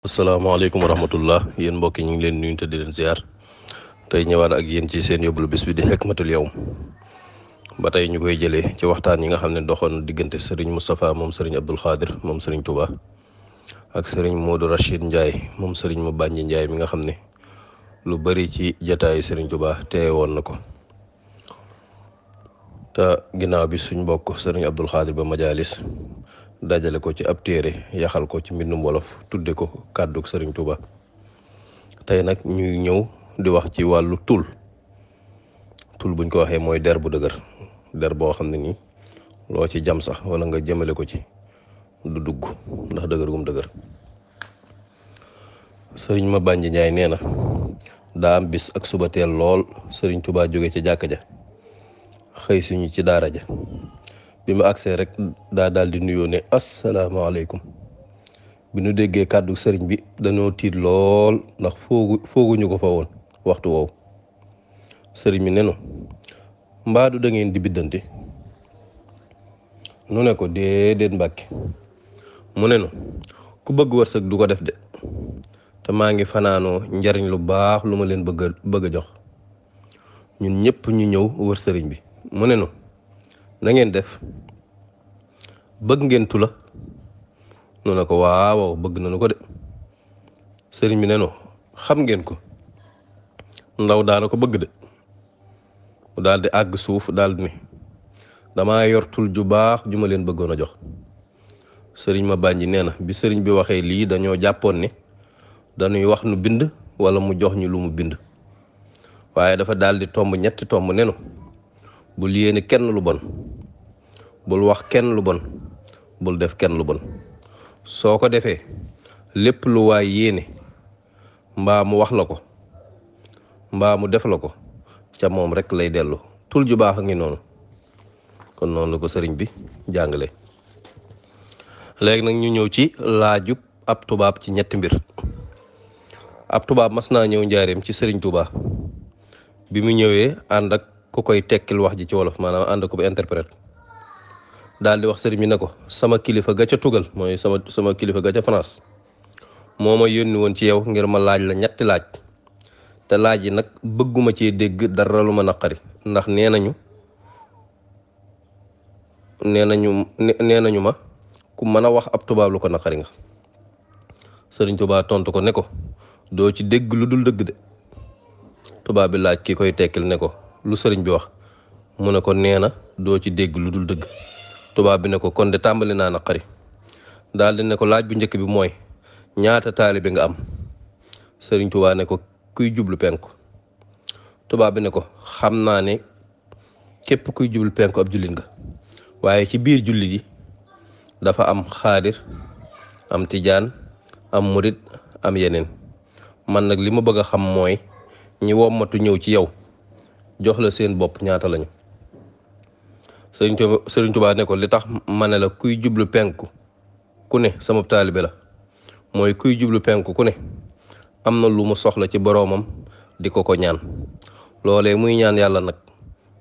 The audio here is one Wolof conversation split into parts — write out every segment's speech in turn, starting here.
asalaamaaleykum wa rahmatullah yéen mbokk yi ñu ngi leen nuyu te di leen ziar tey ñëwaat ak yéen ci seen yóbbalu bis bi di Hikmatul Yawm ba tey ñu koy jëlee ci waxtaan yi nga xam ne doxoon diggante Serigne Moustapha moom Serigne Abdoul Khadir moom Serigne Touba ak Serigne Modou Rachid Ndiaye moom Serigne Mabandji Ndiaye mi nga xam ne lu bari ci jataayu Serigne Touba teewe woon na ko te ginnaaw bi suñ mbokk Serigne Abdoul Khadir ba majalis dajale ko ci ab téere yaxal ko ci mbindum wolof tudde ko kàddug Serigne Touba tey nag ñuy ñëw di wax ci wàllu tul buñ ko waxee mooy der bu dëgër der boo xam ne nii loo ci jam sax wala nga jëmale ko ci du dugg ndax dëgër gum dëgër. Serigne Mabandji Ndiaye nee na daa am bis ak suba teel lool Serigne Touba jóge ci jàkka ja xëy suñu ci daara ja bi mu agsee rek daal di nuyoo ne asalaamaaleykum bi nu déggee kàddu sëriñ bi dañoo tiit lool ndax fooguñu ko fa woon waxtu woowu sëriñ bi nenu mbaadu da ngeen di biddanti nu ne ko déedéet Mbàkke mu nenu ku bëgg wërsëg du ko def de te maa ngi fanaanoo njariñ lu baax lu ma leen bëgg a jox ñun ñëpp ñu ñëw wër sëriñ bi mu nenu na ngeen def bëgg ngeen tula nu ne ko waaw bëgg nañu ko de sëriñ bi nenu xam ngeen ko ndaw daana ko bëgg de mu daal di àgg suuf daal di ne damaa yor tul ju baax ju ma leen bëggoon a jox sëriñ Mabandji nee na bi sëriñ bi waxee lii dañoo jàppoon ne dañuy wax nu bind wala mu jox ñu lu mu bind waaye dafa daal di tomb ñetti tomb nenu bul yéene kenn lu bon bul wax kenn lu bon bul def kenn lu bon soo ko defee lépp lu waay yéene mbaa mu wax la ko mbaa mu def la ko ca moom rek lay dellu tul ju baax a ngi noonu kon noonu la ko sëriñ bi jàngale. léegi nag ñu ñëw ci laajub ab tubaab ci ñetti mbir. ab tubaab mas naa ñëw njaareem ci sëriñ Touba bi mu ñëwee ànd ak ku koy tekkil wax ji ci wolof maanaam ànd ko bu interprète daal di wax sëriñ bi ne ko sama kilifa ga ca tugal mooy sama kilifa ga ca France moo ma yónni woon ci yow ngir ma laaj la ñetti laaj te laaj yi nag bëgguma cee dégg dara lu ma naqari ndax nee nañu ma ku mën a wax ab tubaab lu ko naqari nga. sëriñ Touba tontu ko ne ko doo ci dégg lu dul dëgg de. tubaab bi laaj ki koy tekkil ne ko lu sëriñ bi wax mu ne ko nee na doo ci dégg lu dul dëgg. tubaab bi ne ko kon de tàmbali naa naqari daal di ne ko laaj bu njëkk bi mooy ñaata taalibe nga am sëriñ Touba ne ko kuy jublu penku. tubaab bi ne ko xam naa ne képp kuy jublu penku ab jullit nga waaye ci biir jullit yi dafa am xaadir am tijaan am murit am yeneen man nag li ma bëgg a xam mooy ñi wommatu ñëw ci yow jox la seen bopp ñaata lañu. sëriñ Touba ne ko li tax ma ne la kuy jublu penku ku ne sama taalibe la mooy kuy jublu penku ku ne am na lu mu soxla ci boroomam di ko ñaan loolee muy ñaan yàlla nag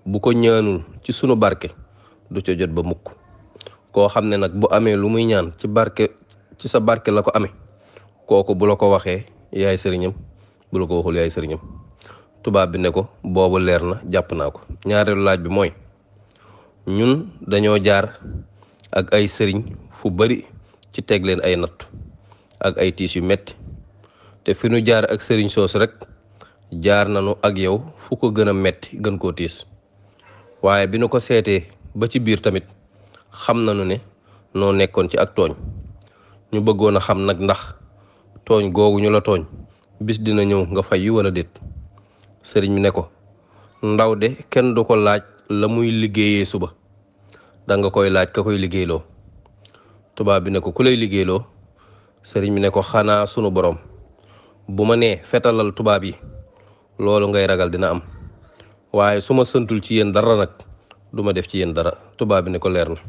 bu ko ñaanul ci sunu barke du ca jot ba mukk. koo xam ne nag bu amee lu muy ñaan ci sa barke la ko amee kooku bu la ko waxee yaay sëriñam bu la ko waxul yaay sëriñam. tubaab bi ne ko boobu leer na jàpp naa ko. ñaareelu laaj bi mooy ñun dañoo jaar ak ay sëriñ fu bari ci teg leen ay natt ak ay tiis yu metti te fi nu jaar ak sëriñ soos rek jaar nañu ak yow fu ko gën a metti gën koo tiis waaye bi nu ko seetee ba ci biir tamit xam nañu ne noo nekkoon ci ak tooñ ñu bëggoon a xam nag ndax tooñ googu ñu la tooñ bis dina ñëw nga fay wala déet. sëriñ bi ne ko ndaw de kenn du ko laaj la muy liggéeyee suba danga koy laaj ka koy liggéeyloo. tubaab bi ne ko ku lay liggéeyloo sëriñ bi ne ko xanaa sunu borom bu ma nee fetalal tubaab yi loolu ngay ragal dina am waaye su ma santul ci yéen dara nag du ma def ci yéen dara. tubaab bi ne ko leer na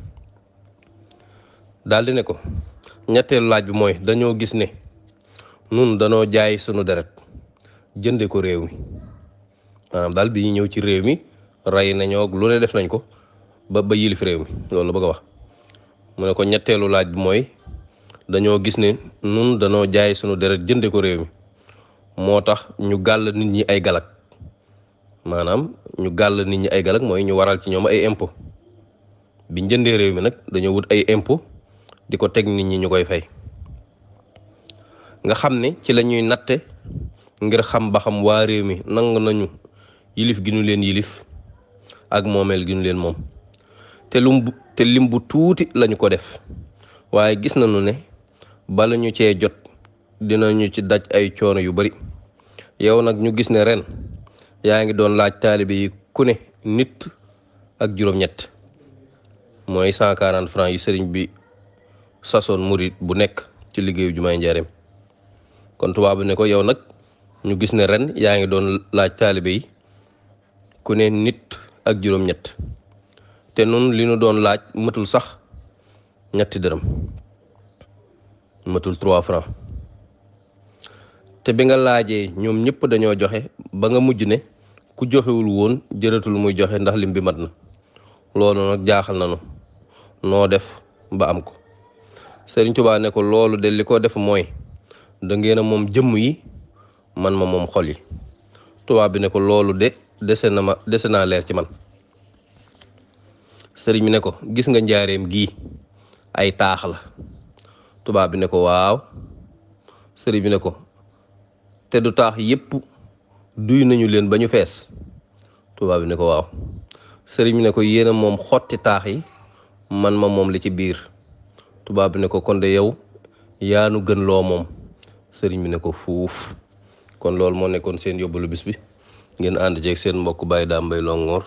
daldi ne ko ñetteelu laaj bi mooy dañoo gis ne nun danoo jaay sunu deret jënde ko réew mi maanaam daal bi ñu ñëw ci réew mi rey nañoo lu ne def nañ ko ba yilif réew mi loolu la bëgg a wax mu ne ko ñetteelu laaj bi mooy dañoo gis ne nun dañoo jaay sunu deret jënde ko réew mi moo tax ñu gàll nit ñi ay galak maanaam ñu gàll nit ñi ay galak mooy ñu waral ci ñoom ay impôt biñ jëndee réew mi nag dañoo wut ay impôt di ko teg nit ñi ñu koy fay nga xam ne ci la ñuy natte ngir xam ba xam waa réew mi nangu nañu yilif gi ñu leen yilif ak moomeel gi ñu leen moom te lim bu tuuti lañu ko def waaye gis nañu ne bala ñu cee jot dinañu ci daj ay coono yu bari yow nag ñu gis ne ren yaa ngi doon laaj taalibe yi ku ne nit ak juróom-ñett mooy 140 francs yi sëriñ bi sasoon murit bu nekk ci liggéeyu jumaay Njaareem kon tubaab bi ne ko yow nag ñu gis ne ren yaa ngi doon laaj taalibe yi ku ne nit ak juróom-ñett te nun li ñu doon laaj matul sax ñetti dërëm matul 3 francs te bi nga laajee ñoom ñëpp dañoo joxe ba nga mujj ne ku joxewul woon jëratul muy joxe ndax lim bi mat na loolu nag jaaxal nañu noo def ba am ko Sëriñ Tuubaa ne ko loolu de li ko def mooy da ngeen a moom jëmm yi man ma moom xol yi tubaab bi ne ko loolu de dese naa leer ci man sëriñ bi ne ko gis nga njaareem gii ay taax la tubaab bi ne ko waaw sëriñ bi ne ko te du taax yépp duy nañu leen ba ñu fees tubaab bi ne ko waaw sëriñ bi ne ko yéena moom xotti taax yi man ma moom li ci biir tubaab bi ne ko kon de yow yaanu gën loo moom sëriñ bi ne ko fuuf kon loolu moo nekkoon seen yóbbalu bis bi ngeen ànd ceeg seen mbokk Baye Dame Mbaye Longhor